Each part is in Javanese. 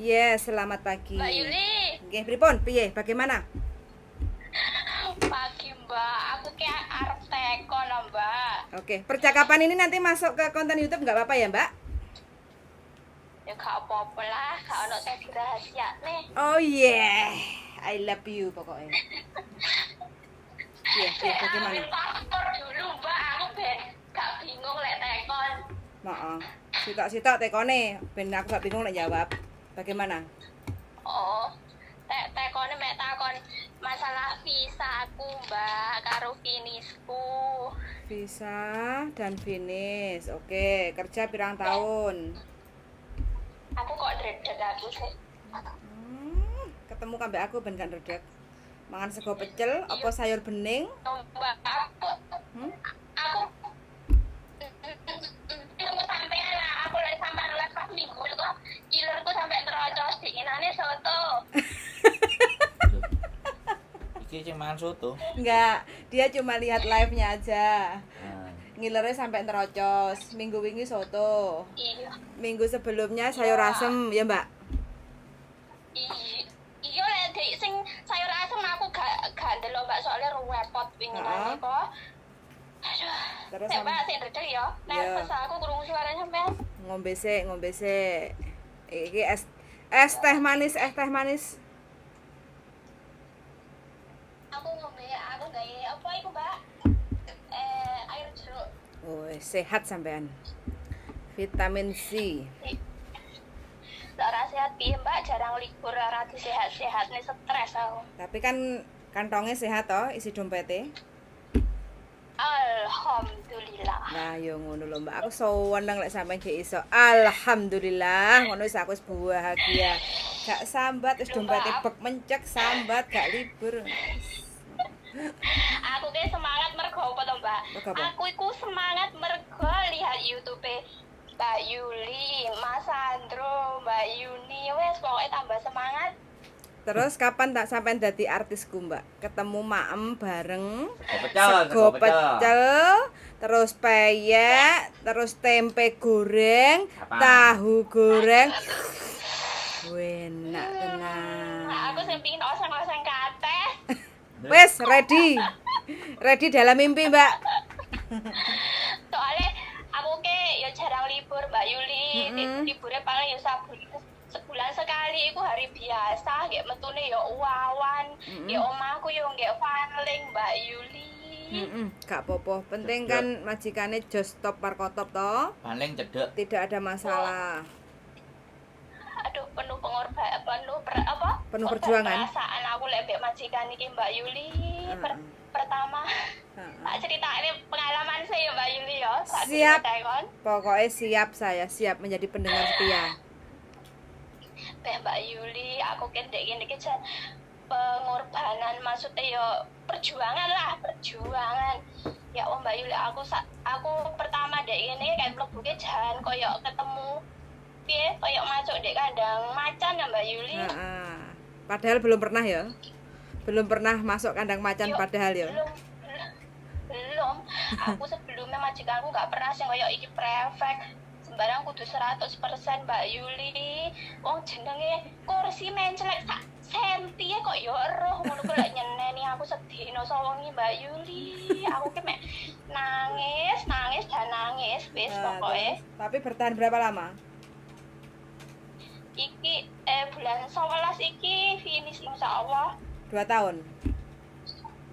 Yes, selamat pagi. Mbak Yuli. Nggih, pripun? Piye? Bagaimana? Pagi, Mbak. Aku kayak arep tekon lah, Mbak. Oke, percakapan ini nanti masuk ke konten YouTube nggak apa-apa ya, Mbak? Ya gak apa-apa lah, gak ono sing dirahasiakne. Oh yeah, I love you pokoknya. Iya, bagaimana? Ambil paspor dulu, Mbak. Aku ben gak bingung lek tekon. Maaf. Sitok-sitok tekone, ben aku gak bingung nek jawab. Bagaimana? Oh, tekone mek takon masalah visa aku, Mbak, karo finishku. Visa dan finish. Oke, kerja pirang tahun? Aku kok dredeg aku sih. Ketemu kambek aku ben gak ndredeg. Mangan sego pecel apa sayur bening? Oh, Mbak, aku aku ketemu sampean lah, aku lek sampean lek pas minggu kok ilerku sampai terocos, dinginane soto. Iki sing mangan soto. Enggak, dia cuma lihat live-nya aja. Nah, Ngilernya sampai nerocos. Minggu wingi soto. Iya. Minggu sebelumnya sayur asem ya, Mbak? Iya, lek dek sing sayur asem aku gak ndelok, Mbak, soalnya repot winginane kok. Aduh. Terus Sik, Mbak, sik ndredeg ya. Nervous aku krungu suaranya sampean. Ngombe sik, ngombe sik. Iki es es teh manis, es teh manis. Aku ngombe, aku gawe apa iku, Mbak? Air jeruk. Oh, sehat sampean. Vitamin C. Lah, ora sehat piye, Mbak? Jarang libur, ora disehat-sehat nih, stres aku. Tapi kan kantongnya sehat toh, isi dompetnya. Alhamdulillah. Nah, yo ngono lho, Mbak. Aku seneng lek sampean gek iso. Alhamdulillah, ngono wis aku wis bahagia. Gak sambat wis Lho, dompete Mbak. bek mencek sambat gak libur. Aku ki semangat mergo apa to, Mbak? Mergo apa? Aku iku semangat mergo lihat YouTube Mbak Yuli, Mas Andro, Mbak Yuni, wes pokoknya tambah semangat. Terus kapan tak sampean dadi artisku, Mbak? Ketemu maem bareng. Sego pecel, Sego pecel, terus peyek, terus tempe goreng, Kapan? Tahu goreng. Enak tenan. Nah, aku sing pingin oseng-oseng kates. Wes ready. Ready dalam mimpi, Mbak. Soalnya aku ke ya jarang libur, Mbak Yuli. Liburnya paling ya sebulan sekali iku hari biasa, nggak metune ya awan, ya omahku ya nggak paling, Mbak Yuli. Gak apa-apa. Penting Cedek. Kan majikane jos top markotop toh. Paling cedek. Tidak ada masalah. Aduh, penuh pengorban, penuh apa? Penuh Korban perjuangan. Perasaan aku lek mbek majikan iki, Mbak Yuli. Pertama tak ceritane pengalaman saya ya, Mbak Yuli, ya. Tak Siap. ceritakon. Pokoknya siap, saya siap menjadi pendengar setia. Beh, Mbak Yuli, aku kan dek gini jan pengorbanan, maksudnya yo perjuangan lah, perjuangan. Ya Allah, Mbak Yuli, aku pertama dek gini kayak mlebu ke jan koyo ketemu piye, koyo masuk dek kandang macan ya, Mbak Yuli. Heeh. Padahal belum pernah ya. Belum pernah masuk kandang macan Yo, padahal ya. Belum, belum, belum. Aku sebelumnya majikanku nggak pernah sing koyo iki, prefect sembarang kudu 100%, Mbak Yuli. Wong jenenge kursi menclek sak senti kok yo eroh ngono ku lek nyeneni aku sedino sawengi, Mbak Yuli. Aku ki mek nangis, nangis dan nangis wis Nah, pokoke. terus, tapi bertahan berapa lama? Iki bulan 11 iki finish, insyaallah. 2 tahun.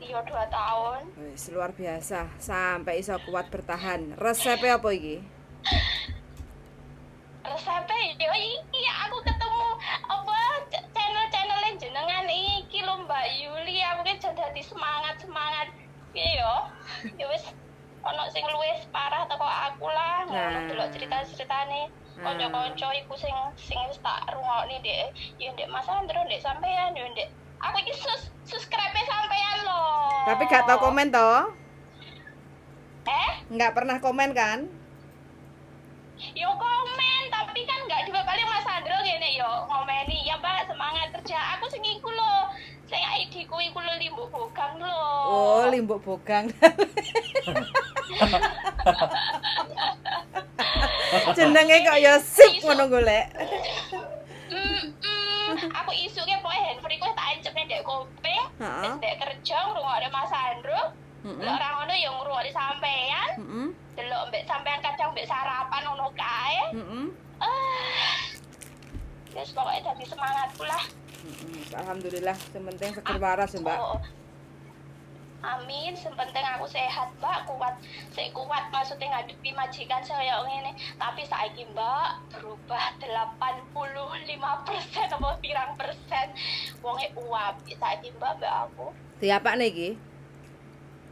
Iya, 2 tahun. Wis luar biasa sampai iso kuat bertahan. Resepnya apa iki? Resepnya yo iki, aku ketemu apa channel-channel jenengan iki lho, Mbak Yuli. Aku ki jadi semangat semangat piye yo, ya wis ono sing luwih parah teko aku lah ngono. Nah. Delok cerita-ceritane kanca-kanca iku sing sing wis tak rungokne ndek ya ndek Mas Andro, ndek sampean, yo ndek aku iki subscribe sampean lho. Tapi gak tau komen toh? Eh? Nggak pernah komen kan? Yo komen, tapi kan nggak dua kali. Mas Andro gini yo ngomeni, "Ya Mbak, semangat kerja." Aku sing iku lho, sing ID ku iku lho, Limbuk Bogang lho. Oh, Limbuk Bogang. Jenenge kok ya sip ngono golek. Heeh. Wis ndek kerja ngrungokne Mas Andro. Lek ora ngono ya ngrungokne sampean. Delok mbek sampean kadang mbek sarapan ngono kae. Ah. Wis pokoknya dadi semangatku lah. Alhamdulillah, sing penting seger waras ya, Mbak. Oh. Amin, sing penting aku sehat, Mbak, kuat. Sik kuat maksudnya ngadepi majikan saya ngene. Tapi saiki, Mbak, berubah 85% apa pirang persen. Wonge uapik saiki, Mbak, mbak aku. Diapakne iki?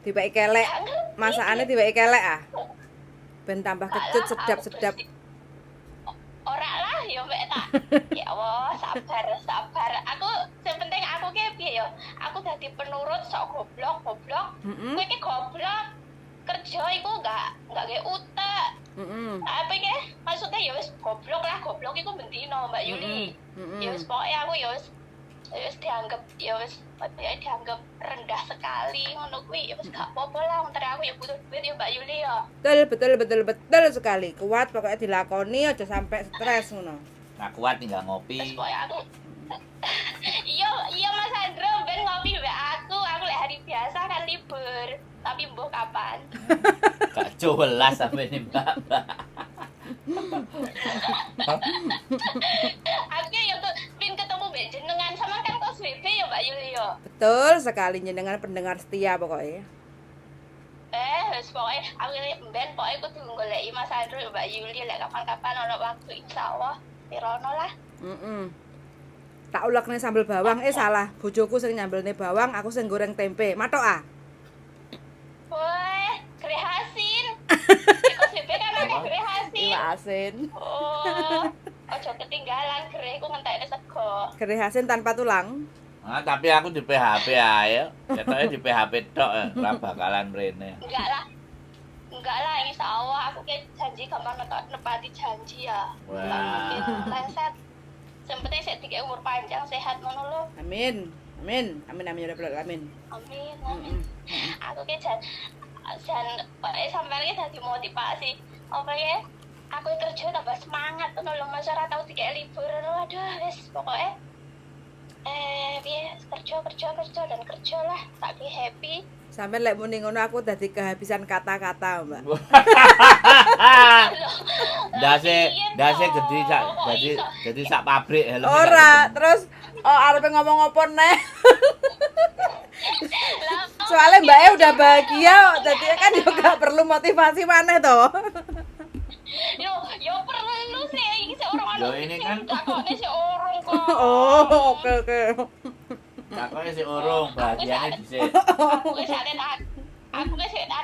Diweki kelek. Gak ngerti. Masakane diweki kelek ah. Ben tambah Gak kecut lah, aku sedap-sedap. Ora lah, ya mbak tak. Ya Allah, sabar, sabar. Aku yang penting aku ki piye ya? Aku dadi penurut sok goblok, goblok. Kowe ki goblok. Kerja iku gak gawe utek. Apa iki? Maksudnya ya wis goblok lah, goblok iku bendino, Mbak Yuli. Ya wis pokoke aku ya wis dianggap ya wis ya dianggap rendah sekali ngono kuwi ya wis gak apa-apa lah, wong aku ya butuh duit ya, Mbak Yuli ya. Betul, betul, betul, betul sekali. Kuat pokoknya dilakoni aja sampai stres ngono. Nah, kuat tinggal ngopi. Terus pokoknya aku iya, Mas Andro ben ngopi mbak aku lek hari biasa kan libur, tapi mbuh kapan. Gak jelas sampai ini, Mbak. Mbak. Aku ya tuh pin ketemu mbak jenengan sama kan kos WB ya, Mbak Yuli ya. Betul sekali, jenengan pendengar setia pokoknya. Eh, wis pokoknya aku ini ben pokoknya kudu goleki Mas Andro ya, Mbak Yuli, lek kapan-kapan ono waktu insyaallah pirono lah. Tak ulekne sambel bawang, eh salah, bojoku sing nyambelne bawang, aku sing goreng tempe. Matok ah. Wah, gereh asin. Iku WB kan akeh gereh asin. Iwak asin. Oh, ojo ketinggalan gereh ku ngentekne sego. Gereh asin tanpa tulang. Ah, tapi aku di PHP ae. Ketoke di PHP tok, ora bakalan mrene. Enggak lah. Enggak lah, insya Allah aku kayak janji gampang nepati janji ya. Wah. Enggak mungkin leset. Yang penting saya tiga umur panjang sehat ngono lho. Amin. Amin. Amin amin ya rabbal alamin. Amin, amin. Aku kayak jan jan pokoknya sampean iki dadi motivasi. Apa ya? Aku kerja tambah semangat ngono lho, Mas, ora tau dikek libur ngono. Aduh, wis pokoknya piye, kerja kerja kerja dan kerja lah, tak be happy. Sampai lek muni ngono aku dadi kehabisan kata-kata, Mbak. Ndase ndase Iya gede sak toh, kok dadi iso? dadi sak pabrik helm. Ora, terus oh arepe ngomong apa neh? Lah, Soalnya Mbak E udah bahagia, jadi kan juga gak perlu motivasi maneh toh. Yo, yo perlu sih, iki sik urung ono. Yo, ini kan- takone sik urung kok. Oh, oke. Takoke sik urung, bahagiane dhisik. Aku wis ate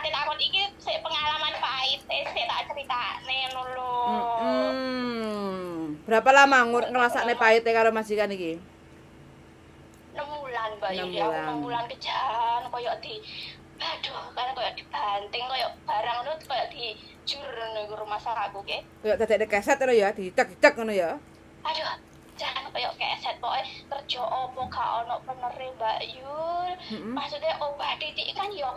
takon iki sik pengalaman pahit, sik tak critakne ngono lho. Berapa lama ngrasakne pahite karo majikan iki? 6 bulan, Mbak 6 Yuli, aku bulan. 6 bulan kejan koyo di aduh, kan koyo dibanting koyo barang ngono koyo dijur ngono iku rumah aku ke. Kayak dadekne keset ngono ya, dicek-dicek ngono ya. Aduh, jangan koyo keset, pokoke kerja opo gak ono benere, Mbak Yul. Maksudnya obah titik kan yo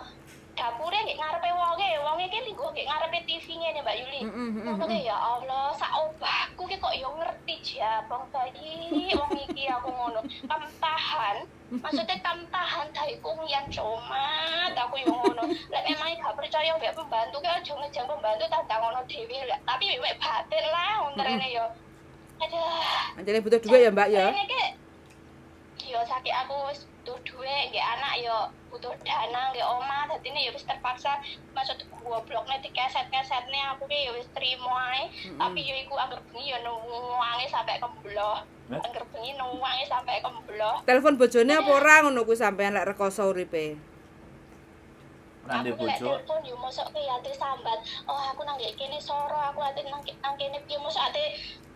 dapure nggih ngarepe wonge, wonge ki lingguh nggih ngarepe TV ngene, Mbak Yuli. Ngono ki ya Allah, sak obahku ki kok yo ngerti jabang bayi wong iki aku ngono. Kam tahan, maksudnya kam tahan daiku yang comat aku yo ngono. Lek memang gak percaya mbek pembantu ki aja ngejang pembantu tandang ngono dhewe lek. Tapi wek batin lah untrene yo. Aduh. Anjene butuh duit ya, Mbak ya. Ini ki yo sakit aku wis butuh duit nggih anak yo butuh dana nggih omah, dadine yo wis terpaksa maksud goblokne dikeset-kesetne aku ki yo wis trimo ae. Tapi yo iku angger bengi yo nuwangi sampai kembloh. Hah? Angger bengi nuwangi sampai kembloh. Telepon bojone apa ora ngono kuwi sampean lek rekoso uripe? Ora ndek Aku lek bojo. telepon yo mosok ki ate sambat, oh aku nang nggek kene soro, aku ate nang kene piye, mosok ate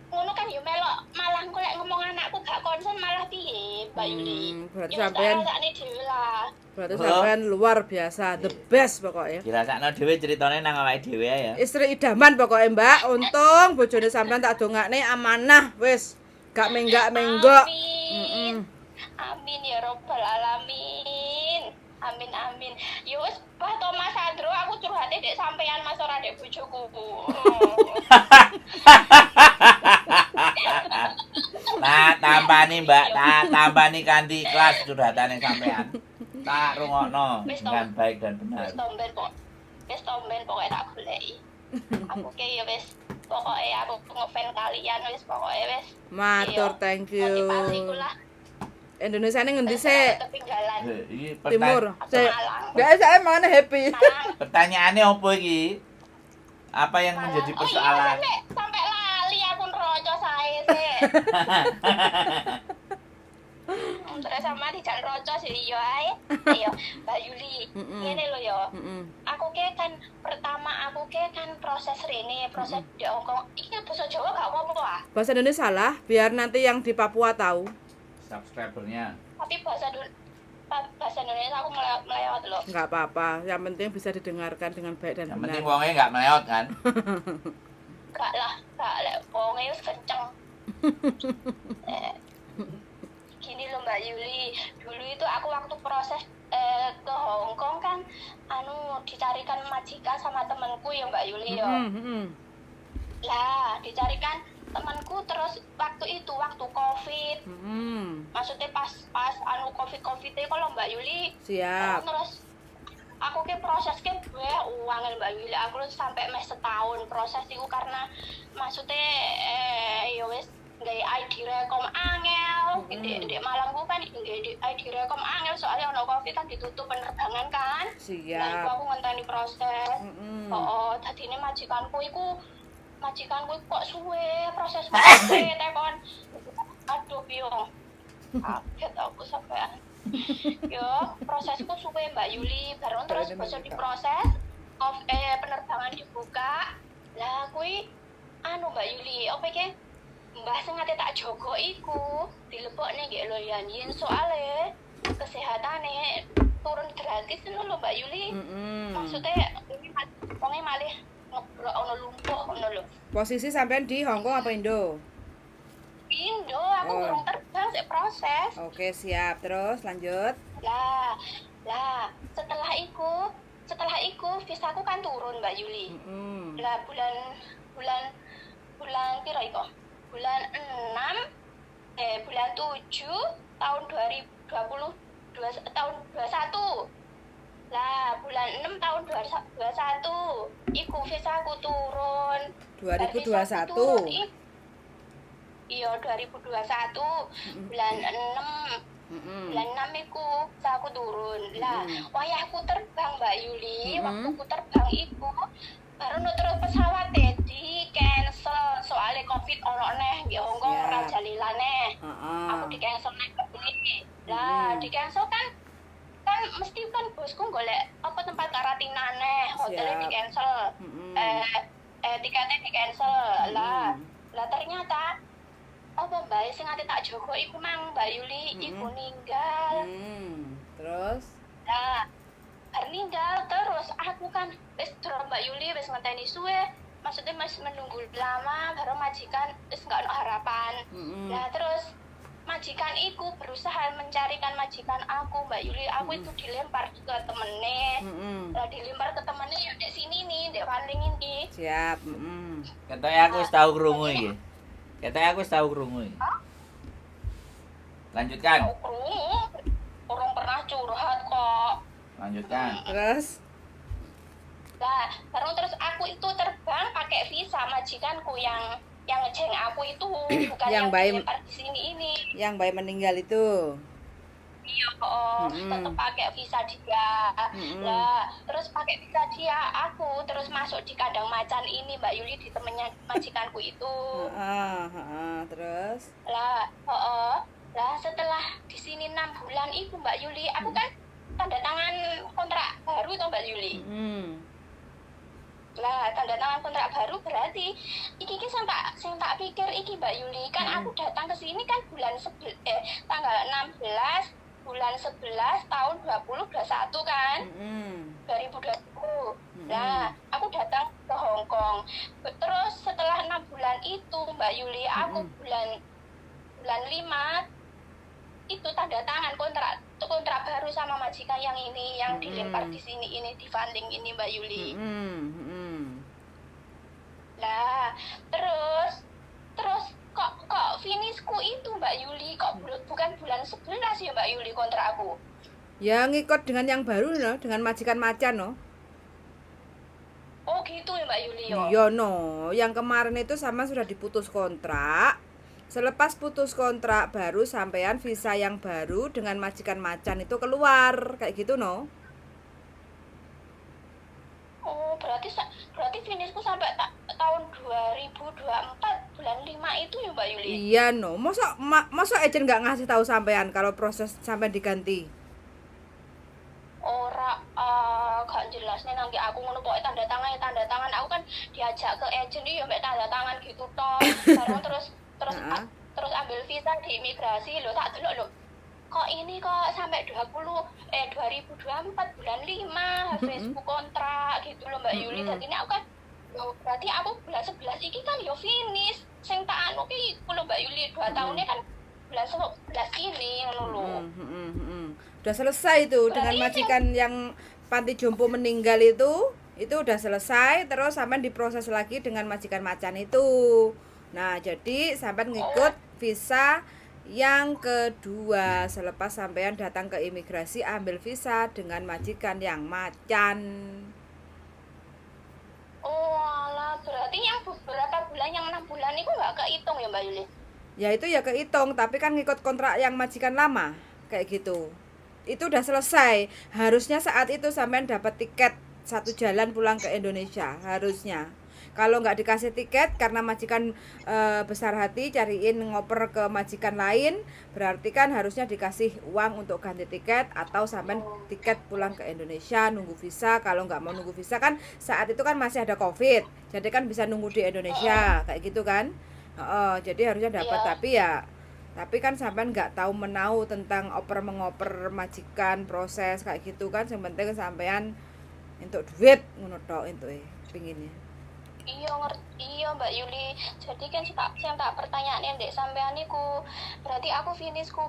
ngono kan yo melok malah engko lek ngomong anakku gak konsen malah piye, Mbak Yuli. Berarti Ya wis tak sampean rasakne dhewe lah. berarti Oh. sampean luar biasa, the best pokoknya. Dirasakno dhewe ceritane nang awake dhewe ya. Istri idaman pokoknya, Mbak. Untung bojone sampean tak dongakne amanah wis. Gak menggak-menggok. Amin. Amin ya robbal alamin. Amin amin. Ya wis bah to Mas Andro, aku curhate dek sampean Mas, ora dek bojoku. Tak tampani, Mbak, tak tampani kanthi ikhlas curhatane sampean. Tak rungokno Wis dengan baik dan benar. Wis tomben kok. Wis tomben pokoknya tak goleki. Aku ke ya wis pokoknya aku ngefan kalian wis pokoknya wis. Matur, thank you. Motivasiku lah. Indonesia ini ngendi Wis sih? ketinggalan. Eh, iki Timur. Aku Sik. Malang. Gak, saya mana happy. Malang. Pertanyaannya opo iki? Apa yang Malang. menjadi Oh iya, persoalan? sampai lali aku nrocos ae sih. Terus sama dijak nrocos iya ae. Iya, Mbak Yuli. Ngene lho ya. Aku ke kan pertama aku ke kan proses rene, proses di Hongkong. Iki basa Jawa gak apa-apa ah. Bahasa Indonesia salah, biar nanti yang di Papua tahu. Subscribernya. Tapi bahasa Indonesia aku melewat melewat loh. Nggak apa-apa, yang penting bisa didengarkan dengan baik dan Yang penting benar. wongnya nggak meleot kan? Gak lah, gak lek wonge wis kenceng. Eh, gini loh Mbak Yuli, dulu itu aku waktu proses ke Hong Kong kan anu dicarikan majikan sama temanku ya Mbak Yuli ya. Lah, dicarikan temanku terus waktu itu waktu Covid. Maksudnya pas pas anu Covid-Covid itu kalau Mbak Yuli. Siap. Terus aku ke proses ke gue uang Mbak Yuli, aku sampai mes setahun proses itu karena maksudnya ya wis gawe ID rekom angel. Di Malang ku kan gawe ID rekom angel soalnya ono Covid kan ditutup penerbangan kan. Nah, iku Siap. aku ngenteni proses. Oh, dadine majikanku iku kok suwe proses suwe tekon. Aduh, biung. Kaget aku sampean. Yo, prosesku suwe Mbak Yuli, baru terus Ini basa membuka. diproses, off, penerbangan dibuka. Lah kuwi anu Mbak Yuli, apa iki? Mbah sing ate tak jogo iku dilebokne nggih lho Yan Yin soale kesehatane turun gratis ngono lho Mbak Yuli. Maksudnya wonge malih ngebrok ono lumpuh ngono lho. Posisi sampean di Hong Kong apa Indo? Indo aku Oh. kurang terbang sik proses. Oke, siap. Terus lanjut. Lah, lah setelah iku visaku kan turun Mbak Yuli. Lah bulan bulan bulan piro iku? Bulan 6 bulan 7 tahun 2020 tahun 21. Lah bulan 6 tahun 2021 iku visaku turun. Bar visaku 2021. turun, iya 2021 bulan 6. Bulan 6 iku aku turun. Lah, wayahku terbang Mbak Yuli, waktuku terbang iku baru nu terus pesawat di cancel soalnya Covid ono neh di Hong Kong ora neh. Aku di cancel neh Mbak Yuli. Lah, di cancel kan kan mesti kan bosku golek apa tempat karantina neh, hotelnya di cancel. Tiketnya di cancel. Lah, lah ternyata apa Mbak sing ate tak jogo iku mang Mbak Yuli iku ninggal. Terus? Lah, bar ninggal terus aku kan wis drop Mbak Yuli wis ngenteni suwe. Maksudnya masih menunggu lama baru majikan wis nggak ono harapan. Lah terus majikan iku berusaha mencarikan majikan aku Mbak Yuli. Aku itu dilempar ke temene. Lah dilempar ke temene ya dek sini nih, dek paling ini. Siap. Katanya aku wis tau krungu iki. Katanya aku wis tau krungu iki. Lanjutkan, Tau krungu. Kurang pernah curhat kok. lanjutkan. Terus? Lah, baru terus aku itu terbang pakai visa majikanku yang ngejeng aku itu bukan Yang yang, dilempar di sini ini. Yang bayi meninggal itu. Iya, oh, tetep pakai visa dia. Lah, terus pakai visa dia aku terus masuk di kandang macan ini Mbak Yuli di temennya majikanku itu. Heeh, heeh. Terus? Lah, heeh. Lah setelah di sini 6 bulan itu Mbak Yuli, aku kan tanda tangan kontrak baru toh Mbak Yuli. Lah, tanda tangan kontrak baru berarti iki ki sing tak pikir iki Mbak Yuli, kan aku datang ke sini kan bulan tanggal 16 bulan 11 tahun 2021 kan. 2020. Lah, aku datang ke Hong Kong. Terus setelah 6 bulan itu Mbak Yuli, aku bulan bulan 5 itu tanda tangan kontrak kontrak baru sama majikan yang ini yang dilempar di sini ini di funding ini Mbak Yuli. Lah, terus terus kok kok Kok finishku itu, Mbak Yuli, kok bukan bulan 11 ya, Mbak Yuli, kontrakku? Ya ngikut dengan yang baru no, dengan majikan macan no. Oh gitu ya, Mbak Yuli, yo. Iya no, yang kemarin itu sama sudah diputus kontrak. Selepas putus kontrak baru sampean visa yang baru dengan majikan macan itu keluar kayak gitu no. Oh, berarti finishku sampai tahun 2024 bulan 5 itu ya, Mbak Yuli? Iya no, masa agent nggak ngasih tahu sampean kalau proses sampean diganti? Ora, ah, gak jelasnya nanti aku ngono, pokoknya tanda tangan ya tanda tangan. Aku kan diajak ke agent ya mbak tanda tangan gitu toh, bareng terus terus terus ambil visa di imigrasi. Loh, tak delok, loh kok ini kok sampai 20 eh 2024 bulan 5 finishku kontrak gitu loh, Mbak Yuli. Jadi ini aku kan, loh, berarti aku bulan 11 iki kan yo finish. Sing tak anu ki iku lho, Mbak Yuli, 2 tahunnya kan bulan 11 ini ngono lho. Udah selesai itu dengan Berarti majikan yang panti jompo meninggal itu udah selesai, terus sampean diproses lagi dengan majikan macan itu. Nah, jadi sampean ngikut visa yang kedua selepas sampean datang ke imigrasi ambil visa dengan majikan yang macan. Oh alah, berarti yang beberapa bulan, yang 6 bulan itu nggak kehitung ya, Mbak Yuli? Ya itu ya kehitung, tapi kan ngikut kontrak yang majikan lama kayak gitu. Itu udah selesai. Harusnya saat itu sampean dapat tiket satu jalan pulang ke Indonesia, harusnya. Kalau nggak dikasih tiket karena majikan besar hati cariin ngoper ke majikan lain, berarti kan harusnya dikasih uang untuk ganti tiket atau sampean tiket pulang ke Indonesia nunggu visa. Kalau nggak mau nunggu visa kan saat itu kan masih ada COVID, jadi kan bisa nunggu di Indonesia kayak gitu kan. Heeh, jadi harusnya dapat, tapi ya tapi kan sampean nggak tahu menau tentang oper mengoper majikan proses kayak gitu kan. Yang penting sampean untuk duit ngono tok entuke pinginnya. Iya ngerti, iya, Mbak Yuli. Jadi kan sing tak pertanyaan ndek sampean iku, berarti aku finishku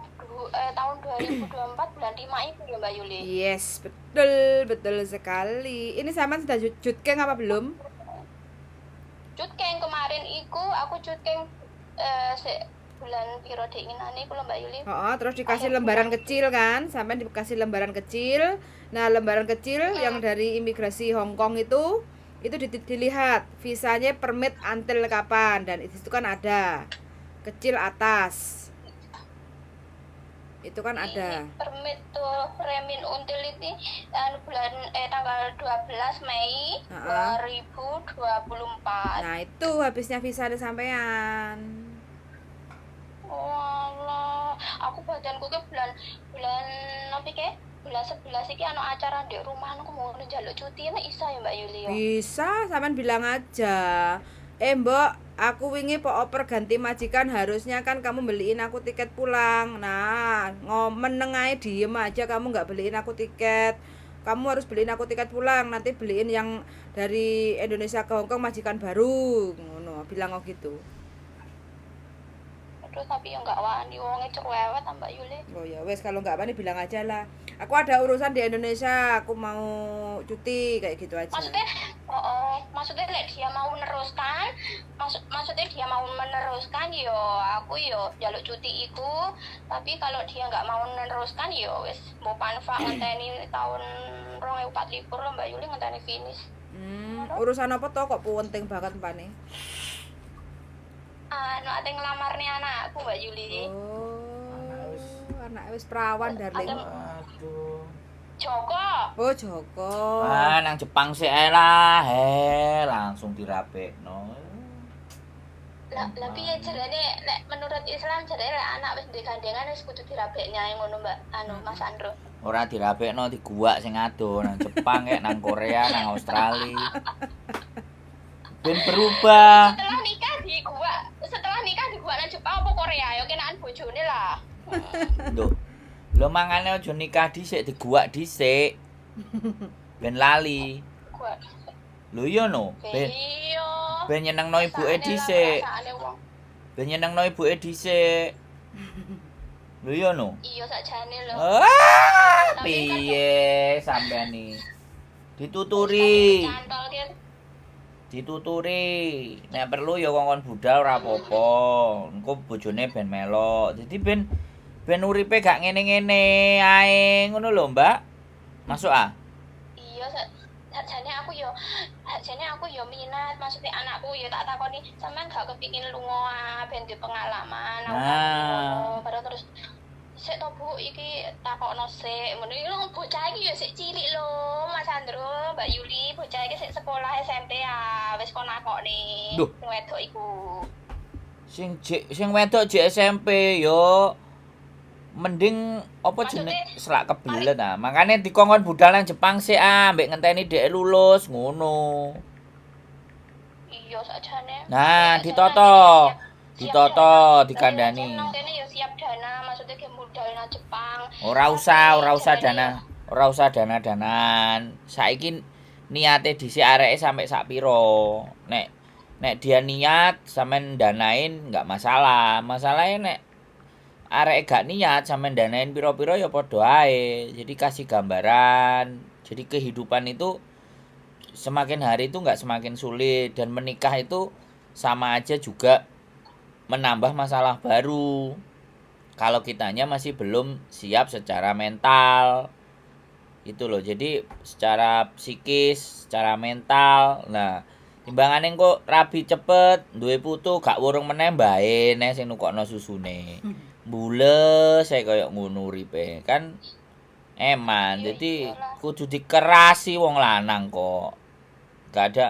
tahun 2024 bulan 5 itu ya, Mbak Yuli? Yes, betul, betul sekali. Ini sampean sudah jutkeng apa belum? Jutkeng kemarin iku aku jutkeng bulan piro dek inginane iku lho, Mbak Yuli. Oh, terus dikasih Akhir lembaran bulan. Kecil kan? Sampean dikasih lembaran kecil. Nah, lembaran kecil yang dari imigrasi Hong Kong itu dilihat visanya permit until kapan dan itu kan ada kecil atas. Itu kan ada. Ini permit to remain until ini anu bulan tanggal 12 Mei 2024. Nah, itu habisnya visa sampean. Walah, aku badanku ke bulan bulan apa ke? Bulan 11 iki anu acara di rumah, aku mau njaluk cuti nek isa ya, Mbak Yuli, ya? Bisa, sampean bilang aja. "Eh mbok, aku wingi po oper ganti majikan, harusnya kan kamu beliin aku tiket pulang. Nah, meneng ae, diem aja, kamu nggak beliin aku tiket. Kamu harus beliin aku tiket pulang, nanti beliin yang dari Indonesia ke Hongkong majikan baru." Ngono, bilang oh gitu. Aduh, tapi ya nggak wani, wonge cerewet ta, Mbak Yuli. Oh ya wes, kalau nggak wani bilang aja lah. "Aku ada urusan di Indonesia, aku mau cuti," kayak gitu aja. Maksudnya oh, maksudnya lek dia mau meneruskan, maksudnya dia mau meneruskan yo aku yo jaluk cuti iku, tapi kalau dia nggak mau meneruskan yo wis mbok panfa ngenteni tahun 2024 lho, Mbak Yuli, ngenteni finish. Urusan apa toh kok penting banget empane? Anu, ate nglamarne anakku, Mbak Yuli. Oh, anak wis perawan, darling. Aduh. Joko. Oh, Joko. Ah, nang Jepang sih ae lah. He, langsung dirabekno. Lah, lah piye jarene lek menurut Islam, jarene lek anak wis duwe gandengan wis kudu dirabekne ae ngono, Mbak anu Mas Andro? Ora dirabekno, diguwak sing adoh nang Jepang kek, nang Korea, nang Australia. Ben berubah. Setelah nikah di gua, setelah nikah di gua nang Jepang apa Korea ya kenaan bojone lah. Lho. Lho, mangane aja nikah dhisik, diguwak dhisik. Ben lali. Gua. Lho iya no. Ben Iya. ben nyenengno ibuke Perasaane lah, dhisik. perasaane wong. Ben nyenengno ibuke dhisik. Lho iya no. Iya sakjane lho. Ah, Tapi kan piye sampean iki? Dituturi. Cantol ki. Dituturi, nek perlu ya kongkon budal ora apa-apa. Engko bojone ben melok. Dadi ben ben uripe gak ngene-ngene ae, ngono lho, Mbak. Masuk ah? Iya, sakjane aku yo minat, maksudnya anakku yo tak takoni, sampean gak kepingin lunga ah, ben duwe pengalaman, aku takoni ngono. Baru terus sik to, Bu, iki takokno sik ngono. Iki lho bocah iki yo sik cilik lho, Mas Andro, Mbak Yuli, bocah iki sik sekolah SMP ah, wis kon nakokne Duh. Sing wedok iku. Sing wedok jek SMP yo mending apa jeneng selak kebelet ah. Makane dikongkon budal nang Jepang sik ah, mbek ngenteni dhek lulus ngono. Iya sakjane. Nah, Sakjane ditoto. Ditoto, dikandani. Nang kene yo siap dana, maksudnya ge budal nang Jepang. Ora usah, ora usah Tapi dana, ora usah dana-danan. Saiki niate dhisik areke sampe sak piro. Nek nek dia niat sampean danain nggak masalah. Masalahnya nek areke gak niat sampean danain piro-piro ya padha ae. Jadi kasih gambaran. Jadi kehidupan itu semakin hari itu nggak semakin sulit dan menikah itu sama aja juga menambah masalah baru. Kalau kitanya masih belum siap secara mental. Itu loh. Jadi secara psikis, secara mental. Nah, timbangane engko rabi cepet, duwe putu gak wurung meneh mbae neh sing nukokno susune. Mbules ae koyo ngono uripe. Kan eman. Iya, Jadi iyalah. Kudu dikerasi wong lanang kok. Gak ada.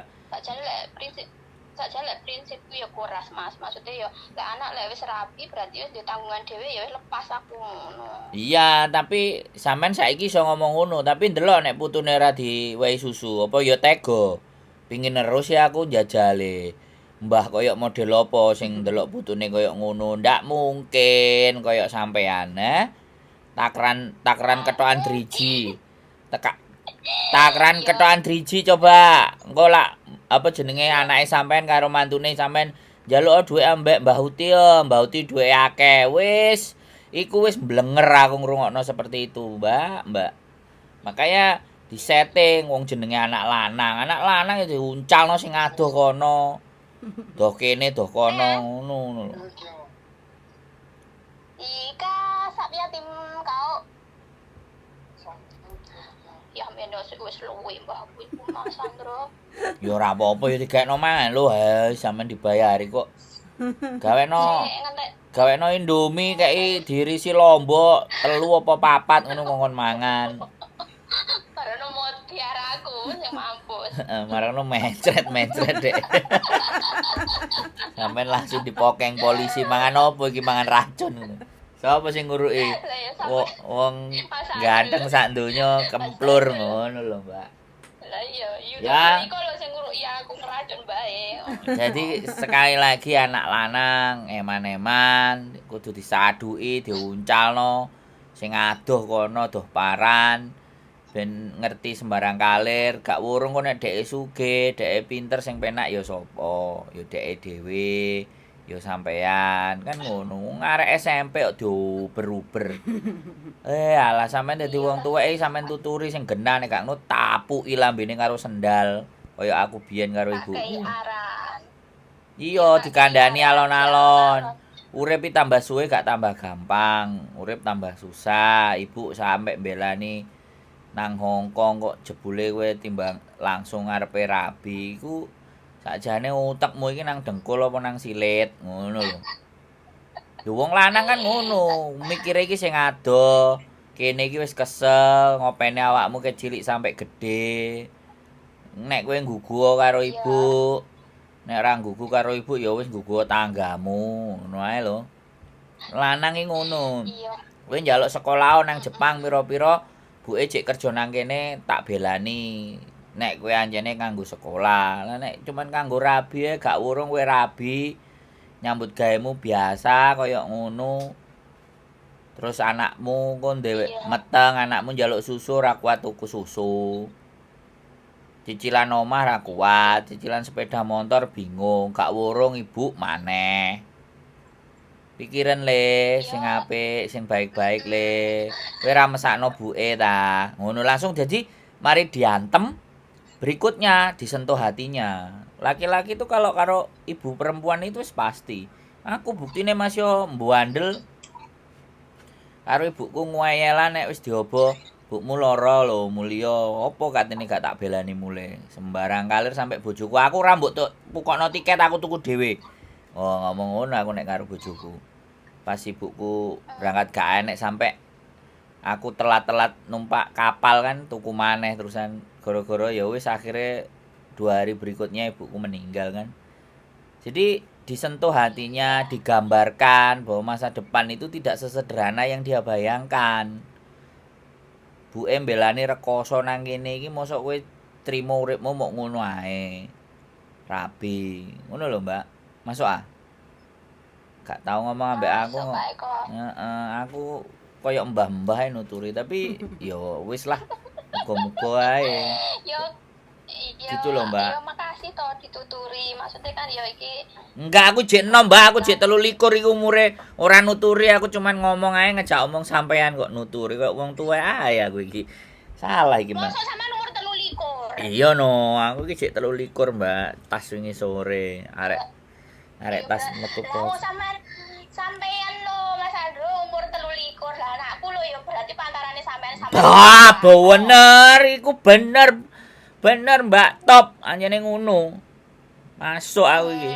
Sakjane lek prinsipku ya keras, Mas. Maksudnya ya lek anak lek wis rabi berarti wis duwe tanggungan dhewe ya wis lepas aku ngono. Iya, tapi sampean saiki iso ngomong ngono, tapi ndelok nek putune ora diwehi susu, apa ya tega? Pingin nerus ya aku njajale. Mbah koyok model apa sing ndelok putune koyok ngono? Ndak mungkin koyok sampean, eh. Takran takran kethokan driji. Teka takran kethokan driji coba. Engko lak apa jenenge anake sampean karo mantune sampean njaluk dhuwit ambek Mbah Uti ya, Mbah Uti dhuwite akeh. Wis, iku wis mblenger aku ngrungokno seperti itu, Mbak, Mbak. Makanya disetting wong jenenge anak lanang. Anak lanang ya diuncalno sing adoh kono. Doh kene, doh kono, ngono ngono lho. Ika sak yatim kau. Ya meno wis luwe mbahku iku, Mas Andro. Ya ora apa-apa ya digaekno mangan lho, he, sampean dibayari kok. Gawekno Sik ngentek gawekno Indomie kei diirisi lombok telu apa papat ngono kongkon mangan. Barono modiar aku sing mampus. Heeh, marono mencret-mencret dek. Sampean langsung dipokeng polisi, mangan opo iki, mangan racun ngono. Sapa sing nguruki? Lah ya sampe Wong Mas Andro. ganteng sak donya kemplur ngono lho, Mbak. Lah iya, Ya. iku lho sing nguruki aku ngeracun bae. Jadi sekali lagi anak lanang eman-eman kudu disaduki, diuncalno sing adoh kono, doh paran ben ngerti sembarang kalir, gak wurung kok nek dheke sugih, dheke pinter sing penak ya sapa? Ya dheke dhewe, ya sampean kan ngono. Arek SMP kok diuber-uber. Eh, alah sampean dadi wong tuwek iki sampean tuturi sing genah, nek gak ngono tapuki lambene karo sendal kaya aku biyen karo Tak kei ibuku. aran. Iya, dikandani alon-alon. Urip iki tambah suwe gak tambah gampang, urip tambah susah. Ibu sampe mbelani nang Hong Kong kok jebule kowe timbang langsung ngarepe rabi iku sakjane utekmu iki nang dengkul apa nang silit ngono lho. Lho wong lanang kan ngono, mikire iki sing adoh, kene iki wis kesel ngopeni awakmu ket cilik sampe gedhe. Nek kowe nggugu karo ibu, nek ora nggugu karo ibu ya wis nggugu tanggamu, ngono ae lho. Lanang iki ngono. Kowe njaluk sekolah nang Jepang pira-pira, buke jek kerja nang kene tak belani. Nek kowe ancene kanggo sekolah. Lah nek cuman kanggo rabi ae gak wurung kowe rabi, nyambut gawemu biasa kaya ngono. Terus anakmu kon dhewe meteng, anakmu njaluk susu ora kuat tuku susu. Cicilan omah ora kuat, cicilan sepeda motor bingung, gak wurung ibu maneh. Pikiran le, sing apik, sing baik-baik le. Kowe ora mesakno buke ta. Ngono langsung jadi mari diantem. Berikutnya disentuh hatinya. Laki-laki itu kalau karo ibu perempuan itu wis pasti. Aku buktine, Mas, yo mbuandel karo ibuku, nguayelan nek wis diobo, "Bukmu lara lho, mulya apa katene gak tak belani mulih." Sembarang kalir sampai bojoku, "Aku ora mbok tukokno tiket, aku tuku dhewe." Oh, ngomong ngono aku nek karo bojoku. Pas ibuku berangkat gak enek, sampai aku telat-telat numpak kapal kan tuku maneh terusan, gara-gara ya wis akhirnya 2 hari berikutnya ibuku meninggal kan. Jadi disentuh hatinya, digambarkan bahwa masa depan itu tidak sesederhana yang dia bayangkan. Buke mbelani rekoso nang kene iki, mosok kowe trimo uripmu mok ngono ae. Rabi. Ngono lho, Mbak. Masuk ah? Gak tau ngomong ambek aku. Masuk, Pak Eko. Heeh, aku koyo mbah-mbah ae nuturi, tapi ya wis lah. Muga-muga ae. Yo iya. Gitu loh, Mbak. Yo makasih toh dituturi. Maksudnya kan yo iki Enggak, aku jek enom, Mbak, aku jek 23 iku umure. Ora nuturi, aku cuman ngomong ae, ngejak omong sampean kok nuturi kok wong tuwa ae aku iki. Salah iki, Mbak. Mosok sama nomor 23. Iya no, aku iki jek 23, Mbak. Tas wingi sore, arek arek tas metu Lah wong kos. Sampean sampean lo, Mas Andro, umur 23 lah, anakku lo ya berarti pantarane sampean sama. Wah, bener iku, bener. Bener, Mbak, top. Anjene ngono. Masuk aku iki.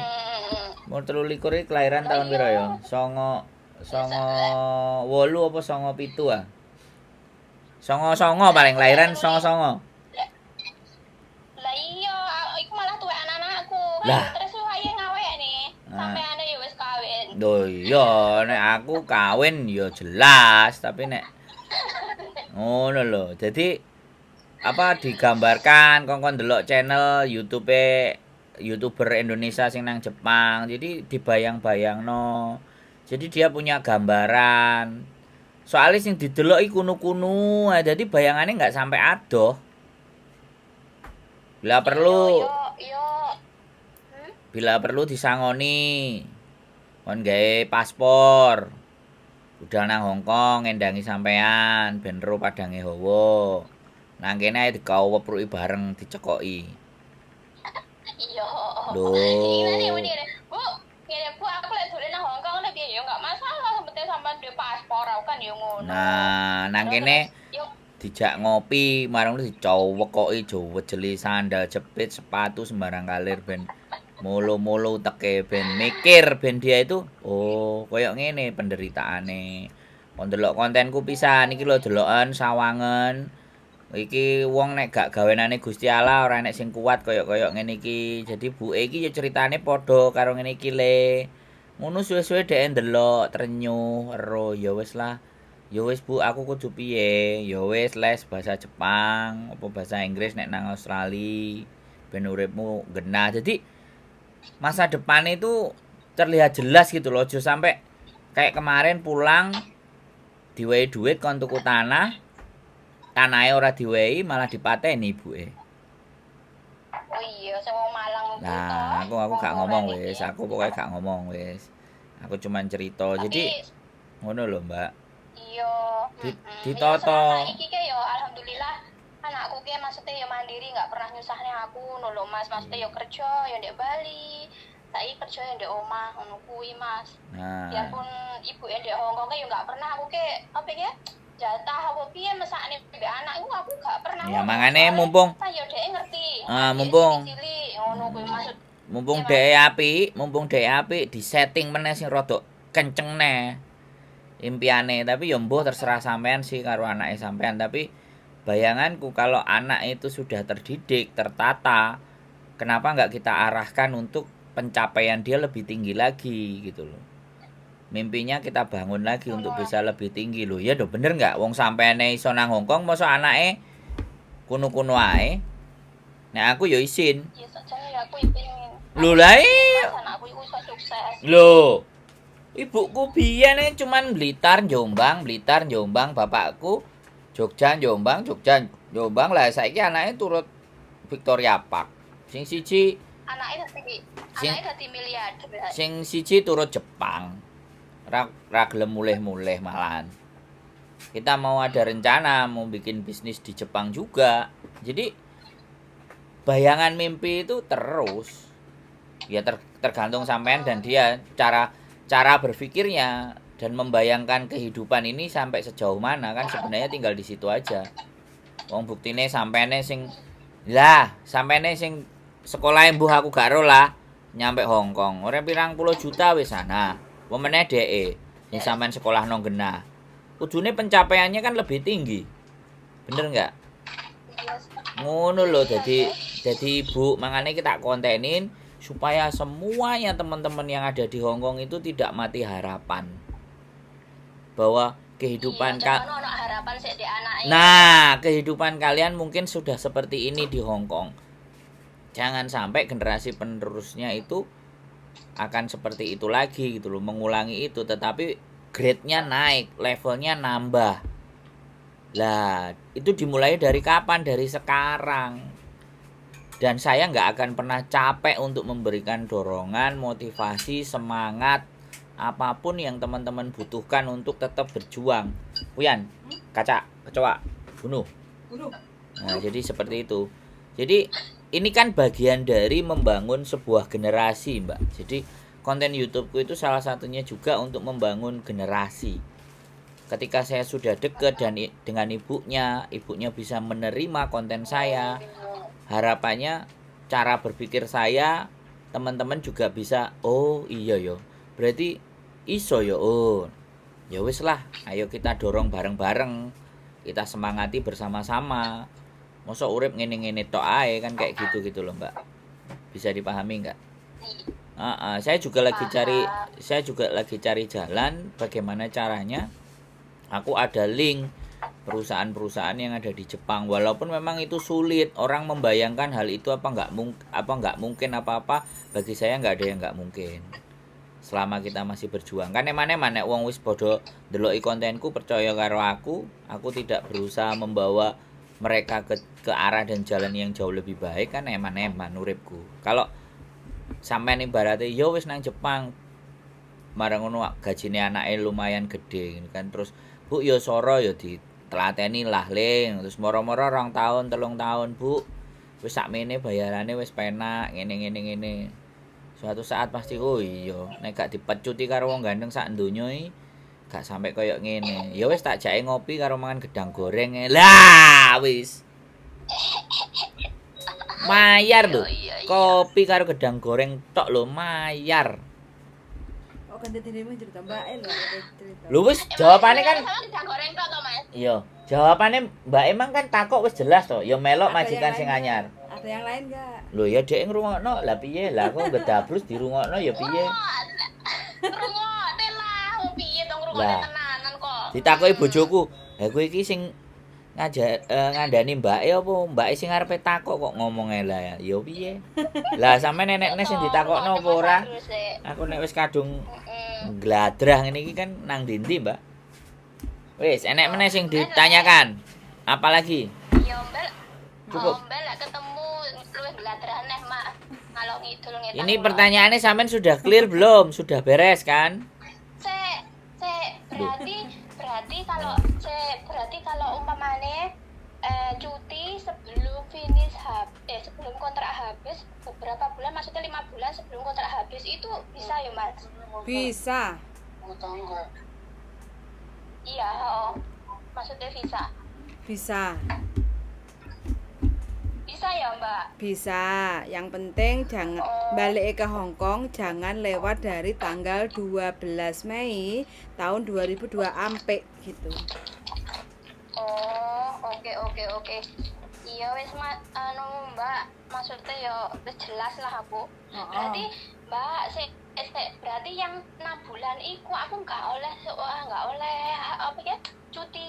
Umur 23 iki kelahiran tahun piro ya? Songo songo wolu apa 97 ah? 99 paling, lahiran 99. Lah iya, iku malah tuwek anak-anakku. Lah. Terus wae ngawek nih. Ah. Sampeane ya wis kawin. Loh iya, nek aku kawin ya jelas, tapi nek ngono lho. Jadi apa, digambarkan kongkon delok channel YouTube YouTuber Indonesia sing nang Jepang. Jadi dibayang-bayangno. Jadi dia punya gambaran. Soalnya sing didelok iku kuno-kuno, jadi bayangannya nggak sampai adoh. Bila perlu Yo yo. Bila perlu disangoni. Kon gawe paspor. Budal nang Hongkong ngendangi sampean ben ro padange hawa. Nang kene ae dikawepruki bareng dicekoki. Iya. Lho. Iki nanti muni ngene, "Bu, ngene Bu, aku lek dolen nang Hongkong lek piye?" Ya enggak masalah, sing penting sampean duwe paspor, aku kan yo ngono. Nah, nang kene Yo dijak ngopi, marang dicowekoki jeli sandal jepit, sepatu sembarang kalir ben molo-molo uteke, ben mikir, ben dia itu, oh, koyo ngene penderitaane. Kon delok kontenku pisan iki lho, deloken, sawangen. Iki wong nek gak gawenane Gusti Allah ora enek sing kuat koyo-koyo ngene iki. Jadi buke iki ya ceritane padha karo ngene iki le. Ngono suwe-suwe dhek ndelok, trenyuh, ero ya wis lah. Ya wis, Bu, aku kudu piye? Ya wis, les bahasa Jepang, apa bahasa Inggris nek nang Australia ben uripmu genah. Jadi masa depan itu terlihat jelas gitu loh. Aja sampai kayak kemarin pulang diwehi duit kon tuku tanah, tanahe ora diwehi, malah dipateni ibuke. Oh iya, sing wong Malang kuwi Nah, toh. aku Wong gak ngomong Korea wis, iki. aku pokoknya gak ngomong wis. Aku cuman cerita. Tapi Jadi ngono lho, Mbak. Iya, Ditata. Ya, selama iki ke yo alhamdulillah anakku ke maksudnya yo mandiri, nggak pernah nyusahne aku ngono lho, Mas. Maksudnya yo kerja yo ndek Bali. Saiki kerja yo ndek omah ngono kuwi, Mas. Nah, Biarpun ibu ndek Hongkong ke yo nggak pernah aku ke apa ya jatah apa piye mesakne mbek anak iku aku gak pernah Ya ngono. mangane Soalnya mumpung kan yo dhek ngerti. Ah, Dhek cilik ngono kuwi maksud. Mumpung Iya, Mas. dhek apik, mumpung dhek apik disetting meneh sing rada kenceng neh impiane, tapi ya mbuh, terserah sampean sih karo anake sampean, tapi bayanganku kalau anak itu sudah terdidik, tertata, kenapa nggak kita arahkan untuk pencapaian dia lebih tinggi lagi gitu loh. Mimpinya kita bangun lagi untuk bisa lebih tinggi loh. Ya do bener nggak? Wong sampeane iso nang Hongkong, mosok anake kuno-kuno ae. Nek aku ya isin. Ya sajane ya aku pengin. Lho lah iya. Mas, anakku iku iso sukses. Loh, ibuku biyen e cuman Blitar Jombang, Blitar Jombang, bapakku Jogja Jombang, Jogja Jombang, lah saiki anake turut Victoria Park. Sing siji Anaknya dadi anaknya dadi miliarder. Sing siji turut Jepang. Ra ra gelem mulih-mulih malahan. Kita mau ada rencana mau bikin bisnis di Jepang juga. Jadi Bayangan mimpi itu terus. Ya tergantung sampean dan dia cara cara berpikirnya dan membayangkan kehidupan ini sampai sejauh mana, kan sebenarnya tinggal di situ aja. Wong buktine sampene sing lah, sampene sing sekolah, mbuh aku gak ero lah, nyampe Hong Kong. Ora pirang puluh juta wis sana. Apa meneh dheke sing sampean sekolah nang genah. Kudune pencapaiannya kan lebih tinggi. Bener nggak? Iya. Ngono lho, dadi ibu, makanya kita kontenin supaya semuanya teman-teman yang ada di Hong Kong itu tidak mati harapan. Bahwa kehidupan Iya, ono harapan sik di anake. Nah, kehidupan kalian mungkin sudah seperti ini di Hong Kong. Jangan sampai generasi penerusnya itu akan seperti itu lagi gitu loh, mengulangi itu, tetapi grade-nya naik, levelnya nambah. Lah, itu dimulai dari kapan? Dari sekarang. Dan saya nggak akan pernah capek untuk memberikan dorongan, motivasi, semangat, apapun yang teman-teman butuhkan untuk tetap berjuang. Uyan, kaca, kecoa, bunuh. Bunuh. Nah, jadi seperti itu. Jadi ini kan bagian dari membangun sebuah generasi, Mbak. Jadi konten YouTubeku itu salah satunya juga untuk membangun generasi. Ketika saya sudah dekat dan dengan ibunya, ibunya bisa menerima konten saya. Harapannya cara berpikir saya, teman-teman juga bisa, oh iya yo. Berarti iso yo. Oh. Ya wis lah, ayo kita dorong bareng-bareng. Kita semangati bersama-sama. Masa urip ngene-ngene tok ae kan, kayak gitu-gitu loh, Mbak. Bisa dipahami nggak? Ah, ah, saya juga lagi cari jalan bagaimana caranya. Aku ada link perusahaan-perusahaan yang ada di Jepang. Walaupun memang itu sulit, orang membayangkan hal itu apa nggak mungkin apa-apa. Bagi saya nggak ada yang nggak mungkin. Selama kita masih berjuang. Kan eman-eman nek wong wis padha ndeloki kontenku, percaya karo aku tidak berusaha membawa mereka ke arah dan jalan yang jauh lebih baik, kan eman-eman uripku. Kalau sampean ibaratnya yo wis nang Jepang, marang ngono gajine anake lumayan gede kan, terus, "Bu, yo soro yo ditelateni lah, Le." Terus moro-moro 2 tahun 3 tahun, "Bu, wis sakmene bayarane, wis penak ngene ngene ngene." Suatu saat pasti, oh iya, nek gak dipecuti karo wong ganteng sak donya iki gak sampai koyo ngene. Ya wis, tak jake ngopi karo mangan gedang goreng. Lah wis mayar lho. Iya. Kopi karo gedang goreng tok lho mayar. Oh, ganti dirimu cerita Mbak lho, cerita. Lho wis jawabane kan Sama gedang goreng tok to, Mas? Iya, jawabane Mbak emang kan takok wis jelas to. Ya melok Ada majikan yang sing lain anyar. nggak? Ada yang lain enggak? Lho ya dhek ngrungokno, lah piye? Lah aku gedabrus dirungokno ya piye? Ngrungokne lah, wong piye to, ngrungokne Lah. tenanan kok. Ditakoki bojoku, "Lah kowe iki sing ngajak ngandani mbake apa mbake sing arepe takok kok ngomong lah ya?" Ya piye? Lah sampean nenekne sing ditakokno apa ora? Aku nek wis kadung gladrah ngene iki kan nang ndi, Mbak? Wis, enek meneh sing ditanyakan. Apalagi? Ya Mbak. Cukup. Oh, Mbak lek ketemu luwih gladrah neh, Mak. Ngalor ngidul ngetan. Ini pertanyaannya sampean sudah clear belum? Sudah beres kan? Sek, sek, berarti berarti kalau sek, berarti kalau umpamane cuti sebelum finish sebelum kontrak habis beberapa bulan, maksudnya 5 bulan sebelum kontrak habis itu bisa ya, Mas? Bisa. Iya, oh. Maksudnya visa. Bisa. Bisa ya, Mbak? Bisa. Yang penting jangan balik ke Hong Kong jangan lewat dari tanggal 12 Mei tahun 2002 ampe gitu. Oh, oke. Iya wis anu Mbak, maksudnya ya wis jelas lah aku. Berarti Mbak, sik sik, berarti yang 6 bulan iku aku nggak oleh, wah, nggak oleh apa ya, cuti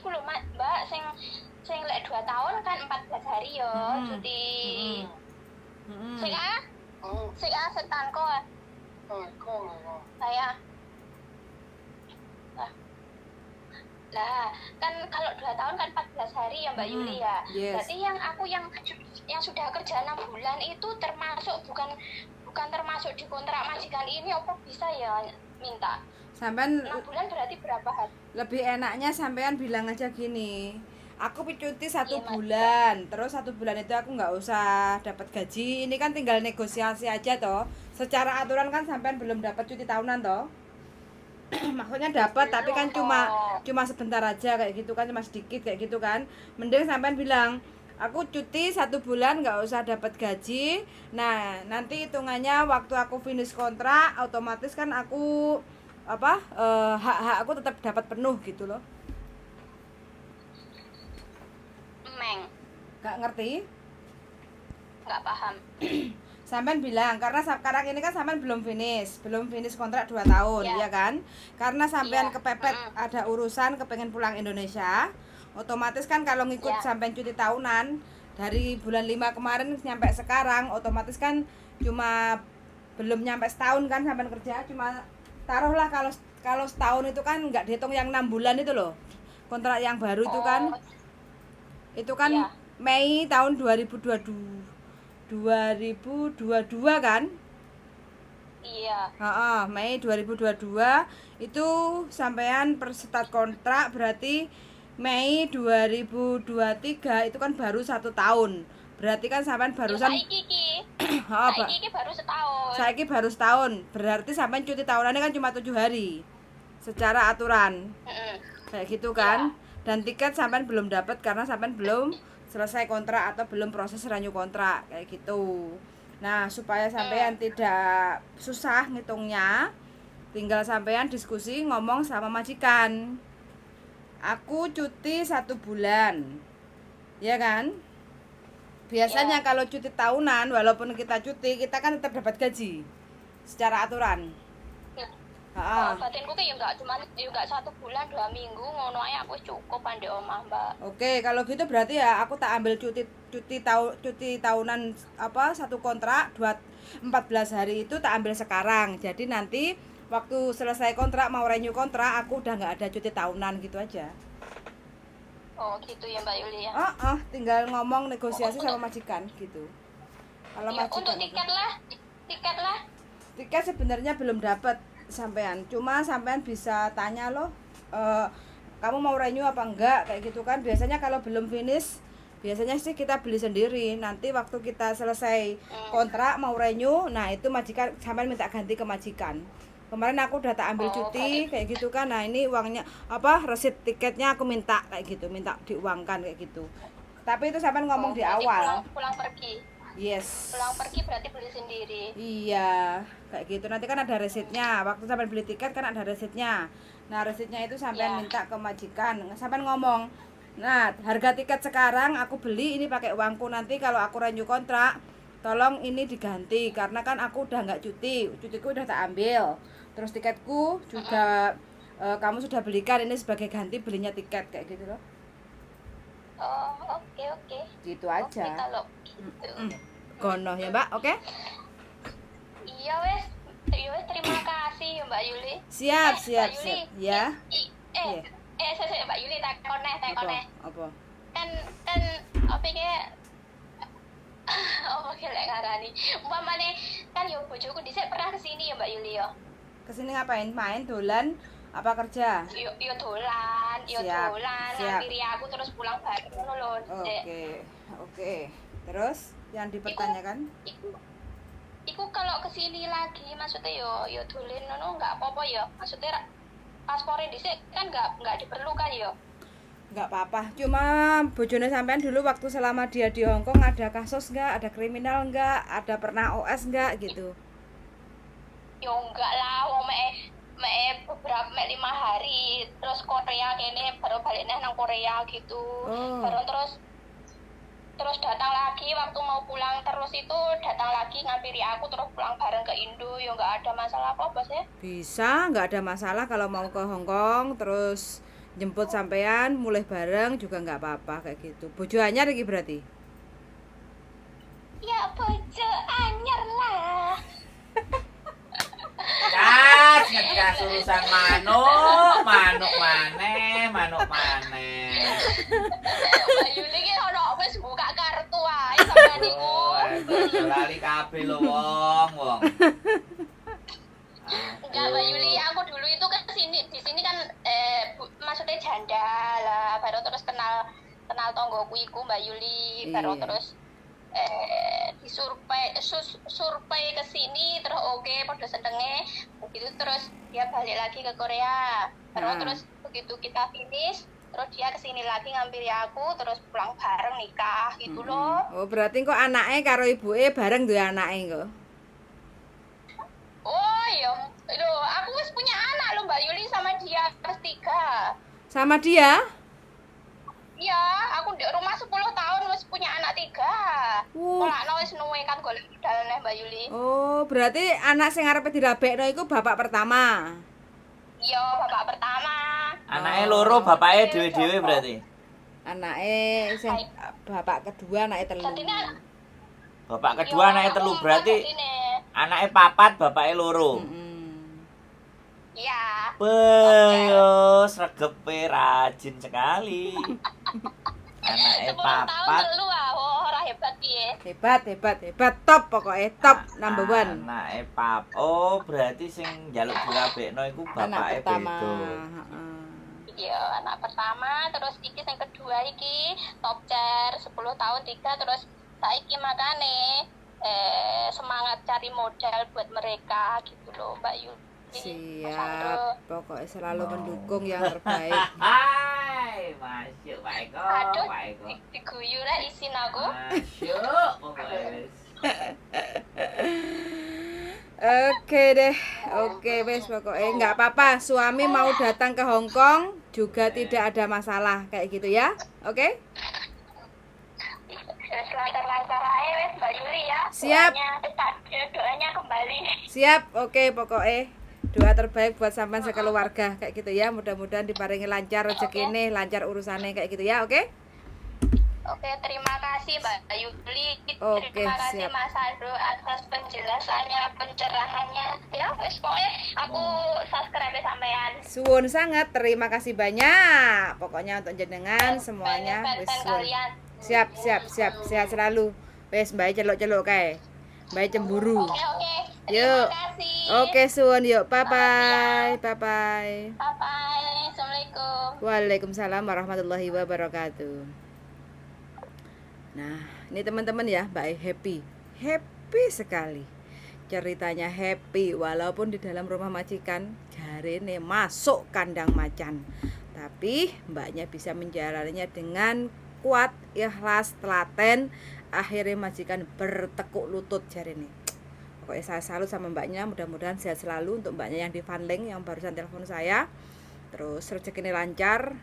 iku lho, Mbak, sing sing lek 2 tahun kan 14 hari yo cuti. Sik ah, sik ah, setanko ah. Saya lah. Lah, kan kalau 2 tahun kan 14 hari ya, Mbak Yuli ya. Yes. Berarti yang aku yang sudah kerja 6 bulan itu termasuk bukan bukan termasuk di kontrak majikan ini apa bisa ya minta? Sampean 6 bulan berarti berapa hari? Lebih enaknya sampean bilang aja gini. Aku cuti satu Iya, Mas. bulan, terus 1 bulan itu aku nggak usah dapat gaji. Ini kan tinggal negosiasi aja toh. Secara aturan kan sampean belum dapat cuti tahunan toh. Maksudnya dapat, tapi kan Belum cuma kok. cuma sebentar aja kayak gitu kan, cuma sedikit kayak gitu kan. Mending sampean bilang, aku cuti 1 bulan nggak usah dapat gaji. Nah, nanti hitungannya waktu aku finish kontrak, otomatis kan aku apa hak hak aku tetap dapat penuh gitu loh. Meng, Gak ngerti? nggak paham. Sampean bilang karena sekarang ini kan sampean belum finish kontrak 2 tahun, Ya. ya kan? Karena sampean Iya. kepepet ada urusan kepengen pulang Indonesia, otomatis kan kalau ngikut sampean cuti tahunan dari bulan 5 kemarin nyampe sekarang, otomatis kan cuma belum nyampe setahun kan sampean kerja, cuma taruhlah kalau kalau setahun itu kan nggak dihitung yang 6 bulan itu loh. Kontrak yang baru itu kan Oh, itu kan Iya. Mei tahun 2022 2022 kan? Iya. Heeh, Mei 2022 itu sampean per start kontrak berarti Mei 2023 itu kan baru 1 tahun. Berarti kan sampean Ya, barusan saiki iki. Heeh, Pak. Saiki iki baru setahun. Saiki baru setahun. Berarti sampean cuti tahunannya kan cuma 7 hari. Secara aturan. Kayak gitu kan. Dan tiket sampean belum dapat karena sampean belum selesai kontrak atau belum proses renew kontrak kayak gitu. Nah, supaya sampean tidak susah ngitungnya, tinggal sampean diskusi ngomong sama majikan. Aku cuti 1 bulan, ya kan? Biasanya kalau cuti tahunan, walaupun kita cuti, kita kan tetap dapat gaji secara aturan. Ya. Ha-ha. Oh, batinku ki ya enggak cuma ya enggak 1 bulan 2 minggu ngono ae aku wis cukup ndek omah, Mbak. Oke, kalau gitu berarti ya aku tak ambil cuti cuti tahu cuti tahunan apa satu kontrak 14 hari itu tak ambil sekarang. Jadi nanti waktu selesai kontrak mau renew kontrak aku udah nggak ada cuti tahunan gitu aja. Oh, gitu ya, Mbak Yuli ya. Oh, tinggal ngomong negosiasi sama majikan gitu. Kalau Ya, majikan untuk itu. tiket lah, tiket lah. Tiket sebenarnya belum dapat sampean. Cuma sampean bisa tanya loh, kamu mau renew apa enggak kayak gitu kan. Biasanya kalau belum finish biasanya sih kita beli sendiri. Nanti waktu kita selesai kontrak mau renew, nah itu majikan sampean minta ganti ke majikan. Kemarin aku udah tak ambil Oh, cuti kayak gitu kan. Nah, ini uangnya apa resit tiketnya aku minta kayak gitu, minta diuangkan kayak gitu. Tapi itu sampean ngomong Oh, di berarti awal. Pulang, pulang pergi. Yes. Pulang pergi berarti beli sendiri. Iya, kayak gitu. Nanti kan ada resitnya. Waktu sampean beli tiket kan ada resitnya. Nah, resitnya itu sampean minta ke majikan. Sampean ngomong, "Nah, harga tiket sekarang aku beli ini pakai uangku, nanti kalau aku renew kontrak, tolong ini diganti karena kan aku udah nggak cuti. Cutiku udah tak ambil. Terus tiketku juga kamu sudah belikan, ini sebagai ganti belinya tiket," kayak gitu loh. Oh, oke. Gitu Oke, aja. kalau gitu. Gono ya, Mbak. Oke? Iya wes, iya wes, terima kasih ya, Mbak Yuli. Siap, Eh, siap, Mbak Yuli. siap. Ya. Eh, Iya. eh, Mbak Yuli takon neh, takon Apa? neh. Apa? Kan kan apa iki apa ki lek ngarani. Umpamane kan yo bojoku dhisik pernah kesini ya, Mbak Yuli yo. Kesini ngapain? Main, dolan, apa kerja? Yo yo dolan, yo Siap, dolan, siap. ngampiri aku terus pulang bareng ngono lho dhisik. Oke. Terus yang dipertanyakan? Iku iku kalau kesini lagi maksudnya yo yo dolen ngono nggak apa-apa yo. Maksudnya paspornya dhisik kan nggak diperlukan yo. Nggak apa-apa. Cuma bojone sampean dulu waktu selama dia di Hong Kong ada kasus nggak? Ada kriminal nggak? Ada pernah OS nggak gitu? Yo enggak lah, wong mek mek beberapa mek 5 hari terus Korea kene baru balik neh nang Korea gitu. Oh. Baru terus terus datang lagi waktu mau pulang, terus itu datang lagi ngampiri aku terus pulang bareng ke Indo, yo enggak ada masalah apa-apa sih. Bisa, nggak ada masalah kalau mau ke Hong Kong terus jemput sampean mulih bareng juga nggak apa-apa kayak gitu. Bojo anyar iki berarti. Ya bojo anyar lah. Kas, ngegas urusan manuk, manuk maneh, manuk maneh. Mbak Yuli ki ono wis buka kartu ae sampean iku. Oh, aduh, lali kabeh lho wong, wong. Enggak, Mbak Yuli, aku dulu itu ke sini di sini kan maksudnya janda lah, baru terus kenal Kenal tonggoku iku, Mbak Yuli, baru terus disurvei, survei ke sini, terus oke, pada senenge begitu, terus dia balik lagi ke Korea. Terus terus begitu kita finish, terus dia ke sini lagi ngampiri aku, terus pulang bareng, nikah gitu loh. Oh, berarti kok anake karo ibuke bareng duwe anake kok. Oh iya, loh, aku wis punya anak loh, Mbak Yuli, sama dia wis tiga. Sama dia? Iya, aku di rumah 10 tahun wis punya anak tiga. Mulakno wis nuwe kan golek modal neh, Mbak Yuli. Oh, berarti anak sing arepe dirabekno iku bapak pertama. Iya, bapak pertama. Anake loro, bapake dhewe-dhewe berarti. Anake sing bapak kedua anake telu. Jadine Bapak kedua anake anakku telu empat berarti jadine. Anake papat, bapake loro. Iya. Beyo, sregepe rajin sekali. Anake 10 tahun papat. telu ah, oh, ora hebat piye. Hebat, hebat, hebat, top pokoknya, top number one. Anake pap. Oh, berarti sing njaluk dirabekno iku Anak bapake pertama. beda. Heeh. Iya, anak pertama, terus iki sing kedua iki top chair 10 tahun tiga, terus saiki makane semangat cari modal buat mereka gitu loh, Mbak Yuli. Mas Andro. Siap, pokoknya selalu Mau. Mendukung yang terbaik. Hai, masuk Pak Eko, Aduh, Pak Eko. Diguyu lah isin aku. Masuk pokoknya wis. Oke deh, oke wes, pokoknya nggak apa-apa. Suami mau datang ke Hong Kong juga tidak ada masalah kayak gitu ya. Oke? Wis lancar-lancar aja wes, Mbak Yuli ya. Siap. Doanya, doanya kembali. Siap, oke, pokoknya doa terbaik buat sampean sekeluarga kayak gitu ya. Mudah-mudahan diparingi lancar rezekine, lancar urusannya kayak gitu ya, oke? Oke, terima kasih, Mbak Yuli. Oke, Terima kasih siap. Mas Andro atas penjelasannya, pencerahannya. Ya, wes pokoknya aku subscribe sampean. Suwun sangat, terima kasih banyak. Pokoknya untuk jenengan semuanya Fan wis fan suwun. kalian. Siap, siap, siap, sehat selalu. Wes, Mbak celuk-celuk kae. Mbak cemburu. Oke. Terima Yuk. kasih. Oke, suwun yuk. Bye bye. Bye bye. Bye bye. Assalamualaikum. Waalaikumsalam warahmatullahi wabarakatuh. Nah, ini teman-teman ya, Mbak happy. Happy sekali. Ceritanya happy walaupun di dalam rumah majikan jarene masuk kandang macan. Tapi mbaknya bisa menjalaninya dengan kuat, ikhlas, telaten. Akhirnya majikan bertekuk lutut jarene. Pokoknya saya salut sama mbaknya, mudah-mudahan sehat selalu untuk mbaknya yang di Fanling yang barusan telepon saya. Terus rezekinya lancar,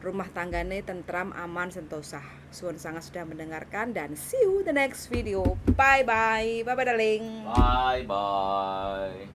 rumah tanggane tentram, aman, sentosa. Suwun sangat sudah mendengarkan dan see you the next video. Bye bye. Bye bye, darling. Bye bye.